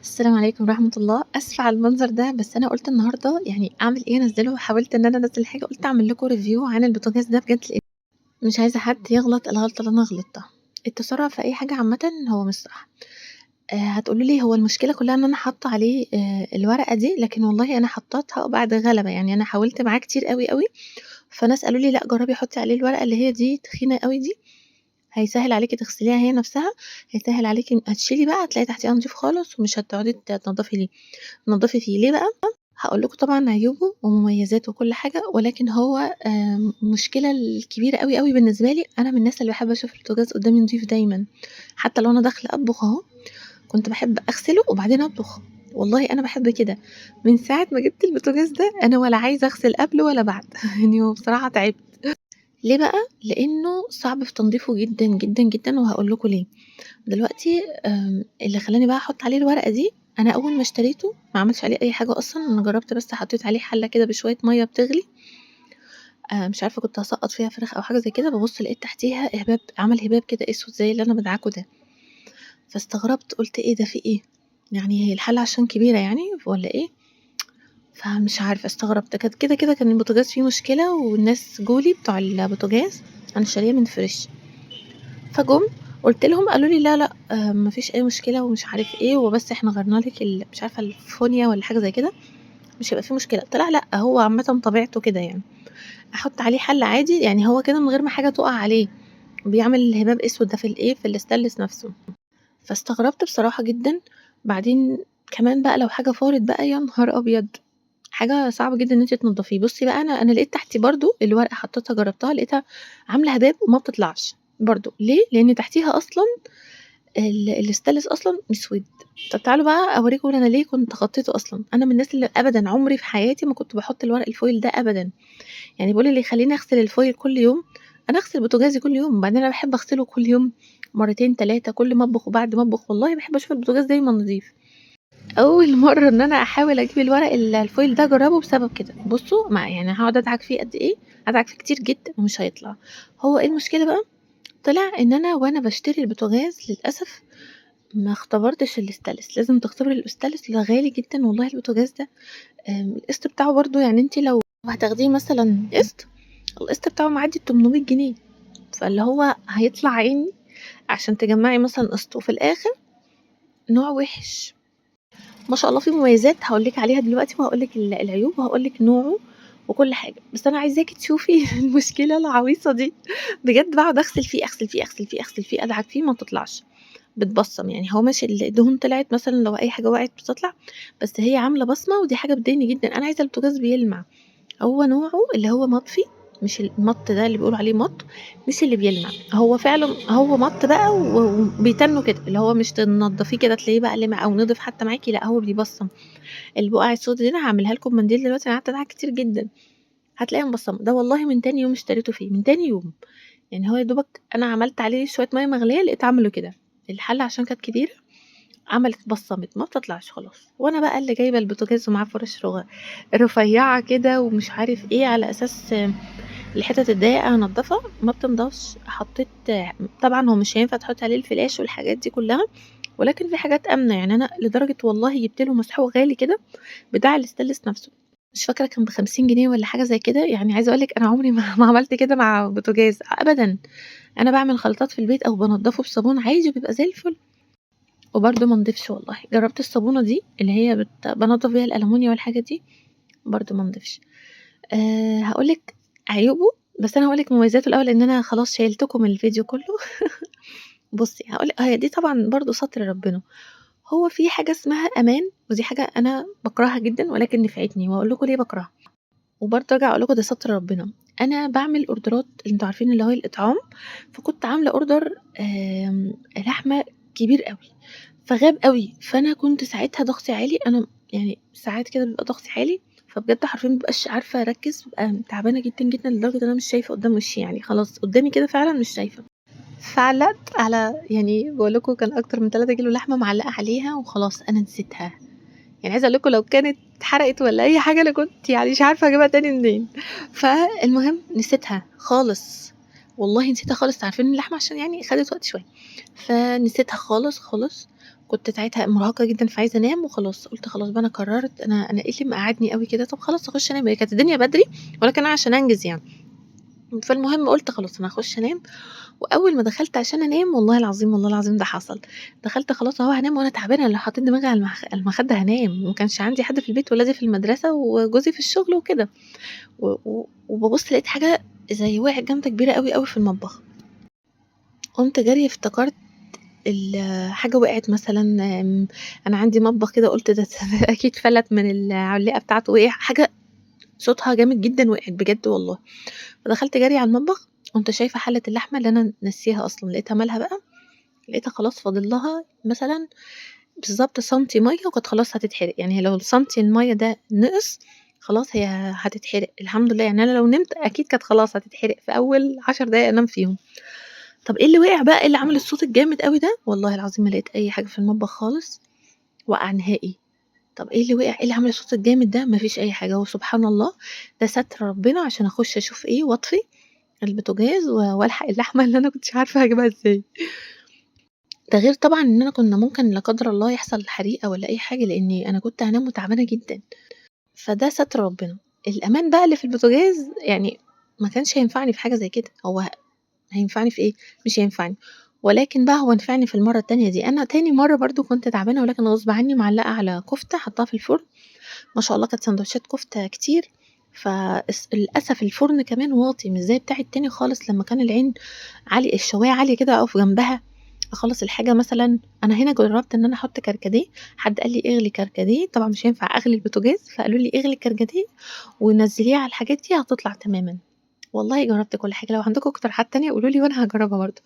السلام عليكم ورحمة الله. آسفة على المنظر ده، بس أنا قُلت النهارده يعني أعمل إيه أنزّله، حاولت إن أنا أنزّل حاجة، قُلت أعمل لكم review عن البوتاجاز ده بجد، لإن مش عايزة حد يغلط الغلطة اللي أنا غلطتها. التسرع في أي حاجة عامةً هو مش صح. هتقولوا لي هو المشكلة كلّها إن أنا حاطة عليه الورقة دي، لكن والله أنا حطيتها بعد غلبة، يعني أنا حاولت معاه كتير أوي، أوي، فناس قالوا لي: "لأ جرّبي حُطّي عليه الورقة اللي هي دي تخينة أوي دي، هيسهّل عليكِ تغسليها هي نفسها، هيسهّل عليكِ هتشيلي بقى هتلاقي تحتيها نضيف خالص ومش هتقعدي تنضّفي ليه تنضّفي فيه." ليه بقى؟ هاقول لكم طبعًا عيوبه ومميزاته وكل حاجة، ولكن هو المشكلة الكبيرة أوي، أوي بالنسبة لي، أنا من الناس اللي باحب أشوف البوتاجاز قدّامي نضيف دايمًا، حتى لو أنا داخلة أطبخ أهو، كنت باحب أغسله وبعدين أطبخ، والله أنا باحب كده. من ساعة ما جِبت البوتاجاز ده أنا ولا عايزة أغسل قبله ولا بعد، يعني هو بصراحة تعبت. ليه بقى؟ لإنه صعب في تنضيفه جدًا، جدًا، جدًا، وهاقول لكم ليه. دلوقتي اللي خلّاني بقى أحُط عليه الورقة دي، أنا أول ما اشتريته ما عملتش عليه أي حاجة أصلًا، أنا جرّبت بس حطيت عليه حلة كده بشوية مَيّة بتغلي، مش عارفة كنت هاسقّط فيها فراخ أو حاجة زي كده، بابُص لقيت تحتيها هباب، عمل هباب كده أسود زي اللي أنا بادعكه ده. فاستغربت قُلت إيه ده في إيه؟ يعني هي الحلة عشان كبيرة يعني والّا إيه؟ فمش عارفة استغربت، كانت كده، كده كان البوتاجاز فيه مشكلة والناس جُه لي بتوع البوتاجاز، أنا شارياه من فريش، فجُم قُلت لهم قالوا لي: "لا، لأ، ما فيش أي مشكلة ومش عارف إيه، وبس إحنا غيرنا لِك مش عارفة الفونيا والّا حاجة زي كده، مش هيبقى في مشكلة." طلع لأ، هو عامةً طبيعته كده يعني. أحُط عليه حلة عادي، يعني هو كده من غير ما حاجة تُقع عليه، بيعمل هباب أسود ده في الإيه، في الstainless نفسه. فاستغربت بصراحة جدًا، بعدين كمان بقى لو حاجة فارت بقى يا نهار أبيض! حاجة صعبة جدًا إن أنتِ تنضّفيه. بُصّي بقى أنا لقيت تحتي برضه الورقة حطيتها جرّبتها لقيتها عاملة هباب وما بتطلعش برضه، ليه؟ لإن تحتيها أصلًا الstainless أصلًا مسوِد. طب تعالوا بقى أوريكم أنا ليه كنت خطيته أصلًا. أنا من الناس اللي أبدًا عمري في حياتي ما كنت باحط الورق الfoil ده أبدًا. يعني باقول اللي يخلّيني أغسل الfoil كل يوم، أنا أغسل بوتاجازي كل يوم، وبعدين أنا باحب أغسله كل يوم مرتين، 3 كل ما أطبخ وبعد ما أطبخ، والله باحب أشوف البوتاجاز دايمًا نضيف. أول مرّة إن أنا أحاول أجيب الورق الfoil ده أجرّبه بسبب كده، بُصّوا ما يعني هاقعد أدعك فيه قد إيه، هادعك فيه كتير جدًا ومش هيطلع. هو إيه المشكلة بقى؟ طلع إن أنا وأنا باشتري البوتاجاز للأسف ما اختبرتش الstainless، لازم تختبري الstainless ده غالي جدًا والله البوتاجاز ده. القسط بتاعه برضه يعني أنتِ لو هتاخديه مثلًا قسط، القسط بتاعه معدي ال800 جنيه، فاللي هو هيطلع عيني عشان تجمّعي مثلًا قسط، وفي الآخر نوع وِحِش. ما شاء الله فيه مميزات هاقول لِك عليها دلوقتي، وهاقول لِك العيوب، وهاقول لِك نوعه وكل حاجة، بس أنا عايزاكِ تشوفي المشكلة العويصة دي. بجد باقعد أغسل فيه، أغسل فيه، أغسل فيه، أغسل فيه، أدعك فيه ما بتطلعش، بتبصم يعني هو ماشي الدهون طلعت مثلًا لو أي حاجة وقعت بتطلع، بس هي عاملة بصمة ودي حاجة بتضايقني جدًا. أنا عايزة البوتاجاز بيلمع، هو نوعه اللي هو مطفي، مش المَط ده اللي بيقولوا عليه مَط، مش اللي بيلمع، هو فعلًا هو مَط بقى وبيتنّوا كده، اللي هو مش تنضّفيه كده تلاقيه بقى لمع أو نضف حتى معاكِ، لأ هو بيبصم. البقع السودا دي أنا هاعملها لكم بمنديل دلوقتي، أنا قعدت أدعك كتير جدًا، هتلاقيها مبصمة. ده والله من تاني يوم اشتريته فيه، من تاني يوم، يعني هو يا دوبك أنا عملت عليه شوية مَيّة مغلية لقيت عملوا كده، الحلة عشان كانت كبيرة عملت بصمت، ما بتطلعش خلاص. وأنا بقى اللي جايبة البوتاجاز ومعاه فرش رفيّعة كده ومش عارف إيه، على أساس الحتت الضيقة هانضّفها، ما بتنضفش. حطيت طبعًا هو مش هينفع تحطي عليه الفلاش والحاجات دي كلها، ولكن في حاجات آمنة، يعني أنا لدرجة والله جِبت له مسحوق غالي كده بتاع الstainless نفسه، مش فاكرة كان ب50 جنيه والّا حاجة زي كده، يعني عايزة أقول لِك أنا عمري ما عملت كده مع بوتاجاز أبدًا. أنا باعمل خلطات في البيت أو بانضّفه بصابون عادي وبيبقى زي الفل، وبرضه ما نضفش والله. جرّبت الصابونة دي اللي هي بانضّف بيها الألمونيا والحاجات دي، برضه ما نضفش. هاقول لِك عيوبه، بس أنا هاقول لِك مميزاته الأول لإن أنا خلاص شيلتكم الفيديو كله. بُصّي هاقول لِك هي دي طبعًا برضه ستر ربنا. هو في حاجة اسمها أمان، ودي حاجة أنا باكرهها جدًا ولكن نفعتني، وهاقول لكم ليه باكرهها. وبرضه أرجع أقول لكم ده ستر ربنا. أنا باعمل أوردرات أنتم عارفين اللي هو الإطعام، فكنت عاملة order لحمة كبير أوي، فغاب أوي، فأنا كنت ساعتها ضغطي عالي، أنا يعني ساعات كده بيبقى ضغطي عالي، فبجد حرفيًا ما بابقاش عارفة أركّز، بابقى تعبانة جدًا، جدًا لدرجة إن أنا مش شايفة قدّام وشي يعني خلاص قدّامي كده فعلًا مش شايفة. فعلقت على يعني باقول لكم كان أكتر من 3 كيلو لحمة معلقة عليها وخلاص أنا نسيتها. يعني عايزة أقول لكم لو كانت اتحرقت والّا أي حاجة أنا كنت يعني مش عارفة أجيبها تاني منين. فالمهم نسيتها خالص، والله نسيتها خالص. عارفين اللحمة عشان يعني خدت وقت شوية، فنسيتها خالص، خالص. كنت ساعتها مرهقة جدًا فعايزة أنام وخلاص، قُلت خلاص بقى أنا قررت أنا إيه اللي مقعدني أوي كده، طب خلاص أخش أنام، هي كانت الدنيا بدري ولكن أنا عشان أنجز يعني. فالمهم قُلت خلاص أنا هاخش أنام، وأول ما دخلت عشان أنام والله العظيم، والله العظيم ده حصل، دخلت خلاص أهو هانام وأنا تعبانة لو حطيت دماغي على المخدة هانام، وما كانش عندي حد في البيت، ولادي في المدرسة وجوزي في الشغل وكده، وبابُص لقيت حاجة زي وقعت جامدة كبيرة أوي، أوي في المطبخ. قُمت جري افتكرت حاجة وقعت مثلًا، أنا عندي مطبخ كده قُلت ده أكيد فلت من العلاقة بتاعته وقع، حاجة صوتها جامد جدًا وقعت بجد والله. فدخلت جري على المطبخ، قُمت شايفة حلة اللحمة اللي أنا ناسياها أصلًا، لقيتها مالها بقى، لقيتها خلاص فاضل لها مثلًا بالضبط سنتي مَيّة وكانت خلاص هتتحرق، يعني هي لو السنتي المَيّة ده نقص خلاص هي هتتحرق، الحمد لله يعني أنا لو نمت أكيد كانت خلاص هتتحرق في أول 10 دقايق أنام فيهم. طب إيه اللي وقع بقى، إيه اللي عمل الصوت الجامد أوي ده؟ والله العظيم ما لقيت أي حاجة في المطبخ خالص وقع نهائي. طب إيه اللي وقع، إيه اللي عمل الصوت الجامد ده؟ ما فيش أي حاجة. وسبحان الله ده ستر ربنا عشان أخش أشوف إيه وأطفي البوتاجاز وألحق اللحمة اللي أنا كنتش عارفة هاجيبها إزاي. ده غير طبعًا إن أنا كنا ممكن لا قدر الله يحصل حريقة ولا أي حاجة، لإني أنا كنت هانام وتعبانة جدًا. فده ستر ربنا. الأمان بقى اللي في البوتاجاز يعني ما كانش هينفعني في حاجة زي كده، هو هينفعني في إيه؟ مش هينفعني. ولكن بقى هو نفعني في المرة التانية دي. أنا تاني مرة برضه كنت تعبانة ولكن غصب عني معلقة على كفتة حطاها في الفرن، ما شاء الله كانت سندوتشات كفتة كتير، للأسف الفرن كمان واطي مش زي بتاع التاني خالص، لما كان العين عالي الشواية عالية كده أقف جنبها أخلص الحاجة. مثلًا أنا هنا جربت إن أنا أحط كركديه، حد قال لي اغلي كركديه، طبعًا مش هينفع أغلي البوتاجاز، فقالوا لي اغلي الكركديه ونزليه على الحاجات دي هتطلع تمامًا. والله جربت كل حاجة، لو عندكم اقتراحات تانية قولوا لي وأنا هاجربها برضه.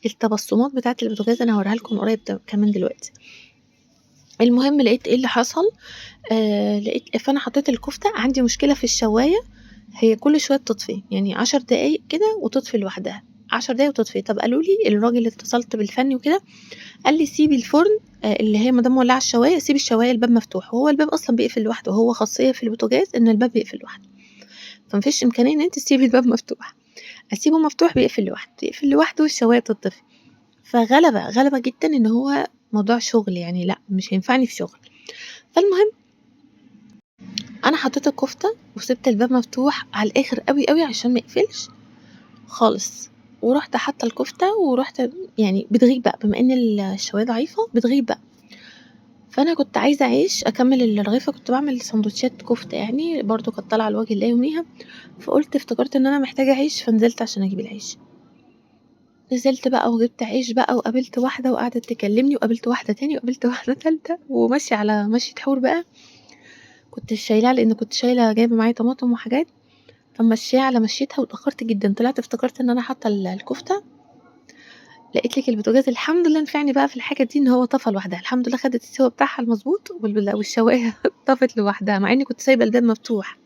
التبصمات بتاعة البوتاجاز أنا هاوريها لكم قريب كمان دلوقتي. المهم لقيت إيه اللي حصل، لقيت فأنا حطيت الكفتة، عندي مشكلة في الشواية، هي كل شوية بتطفي، يعني 10 دقايق كده وتطفي لوحدها، 10 دقايق وتطفي. طب قالوا لي الراجل اللي اتصلت بالفني وكده قال لي سيبي الفرن، اللي هي ما دام مولعة الشواية سيبي الشواية الباب مفتوح، وهو الباب أصلًا بيقفل لوحده، هو خاصية في البوتاجاز إن الباب بيقفل لوحده، فما فيش إمكانية إن أنتِ تسيبي الباب مفتوح، أسيبه مفتوح بيقفل لوحده، يقفل لوحده والشواية تطفي. فغلبة، غلبة جدًا إن هو موضوع شغل يعني، لأ مش هينفعني في شغل. فالمهم أنا حطيت الكفتة وسبت الباب مفتوح على الآخر أوي، أوي عشان ما يقفلش خالص، ورُحت حاطة الكفتة ورُحت يعني بتغيب بقى، بما إن الشواية ضعيفة بتغيب بقى. فأنا كنت عايزة عيش أكمل الرغيفة، كنت باعمل سندوتشات كفتة يعني برضه كانت طالعة لوجه الله يوميها، فقُلت افتكرت إن أنا محتاجة عيش، فنزلت عشان أجيب العيش. نزلت بقى وجبت عيش بقى، وقابلت واحدة وقعدت تكلمني، وقابلت واحدة تاني، وقابلت واحدة تالتة، وماشية على مشية حور بقى. كنت شايلاها لإن كنت شايلة جايبة معايا طماطم وحاجات، فمشياها على مشيتها واتأخرت جدًا. طلعت افتكرت إن أنا حاطة الكفتة، لقيت لِك البوتاجاز الحمد لله نفعني بقى في الحاجة دي إن هو طفى لوحدها، الحمد لله خدت السوا بتاعها المضبوط والشواية طفت لوحدها، مع إني كنت سايبة الباب مفتوح.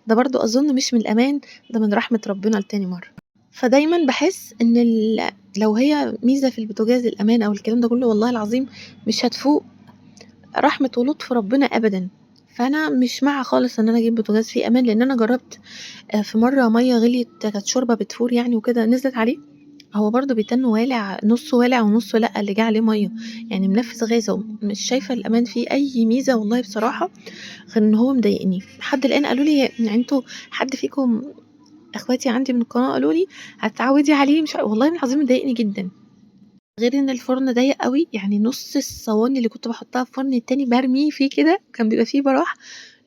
ده برضه أظن مش من الأمان، ده من رحمة ربنا لتاني مرة. فدايمًا باحس إن لو هي ميزة في البوتاجاز الأمان أو الكلام ده كله، والله العظيم مش هتفوق رحمة ولطف ربنا أبدًا. فأنا مش مع خالص إن أنا أجيب بوتاجاز فيه أمان، لإن أنا جربت في مرة مَيّة غليت، كانت شوربة بتفور يعني وكده، نزلت عليه، هو برضه بيتن والع، نُصّه والع ونُصّه لأ، اللي جه عليه مَيّة، يعني منفّذ غازه، مش شايفة الأمان فيه أي ميزة والله بصراحة، غير إن هو مضايقني. لحد الآن قالوا لي يعني أنتم حد فيكم إخواتي عندي من القناة قالوا لي هتتعودي عليه، مش والله العظيم مضايقني جدًا. غير إن الفرن ضيق أوي، يعني نُص الصواني اللي كنت باحطها في فرن التاني بارميه فيه كده، كان بيبقى فيه براح،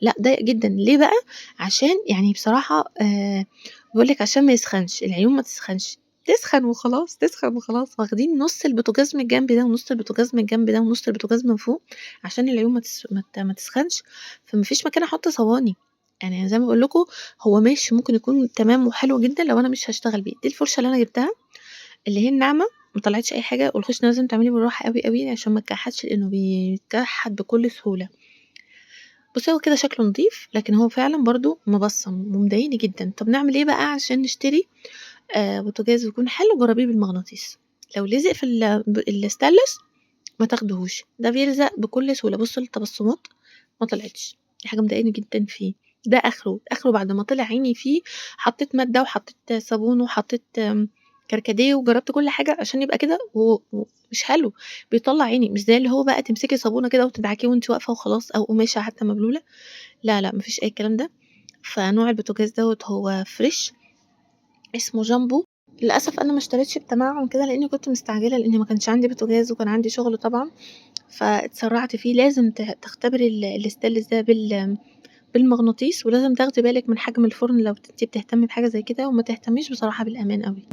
لأ ضيق جدًا. ليه بقى؟ عشان يعني بصراحة بيقول لِك عشان ما يسخنش، العيون ما تسخنش، تسخن وخلاص، تسخن وخلاص. واخدين نُص البوتاجاز من الجنب ده، ونُص البوتاجاز من الجنب ده، ونُص البوتاجاز من فوق، عشان العيون ما تسخنش، فما فيش مكان أحط صواني. يعني زي ما باقول لكم هو ماشي ممكن يكون تمام وحلو جدًا لو أنا مش هاشتغل بيه. دي الفرشة اللي أنا جبتها اللي هي الناعمة، ما طلعتش أي حاجة، والخشنة لازم تعملي بالراحة أوي، أوي عشان ما تكحتش، لإنه بيتكحت بكل سهولة. بُصّي هو كده شكله نضيف، لكن هو فعلًا برضه مبصم ومضايقني جدًا. طب نعمل إيه بقى عشان نشتري بوتاجاز ويكون حلو؟ جربيه بالمغناطيس، لو لزق في الستانلس ما تاخديهوش، ده بيلزق بكل سهولة. بُصّوا التبصمات ما طلعتش، دي حاجة مضايقاني جدًا فيه. ده آخره، آخره بعد ما طلع عيني فيه، حطيت مادة وحطيت صابون وحطيت كركديه وجرّبت كل حاجة عشان يبقى كده ومش حلو، بيطلّع عيني، مش زي اللي هو بقى تمسكي صابونة كده وتدعكيه وأنتِ واقفة وخلاص، أو قماشة حتى مبلولة، لا، لأ، ما فيش أي الكلام ده. فنوع البوتاجاز دوّة هو fresh اسمه جامبو. للأسف أنا ما اشتريتش بتمعُّن كده لإني كنت مستعجلة، لإن ما كانش عندي بوتاجاز وكان عندي شغل طبعًا، فاتسرّعت فيه. لازم تختبري الstainless ده بالمغناطيس، ولازم تاخدي بالِك من حجم الفرن لو أنتِ بتهتمي بحاجة زي كده، وما تهتميش بصراحة بالأمان أوي.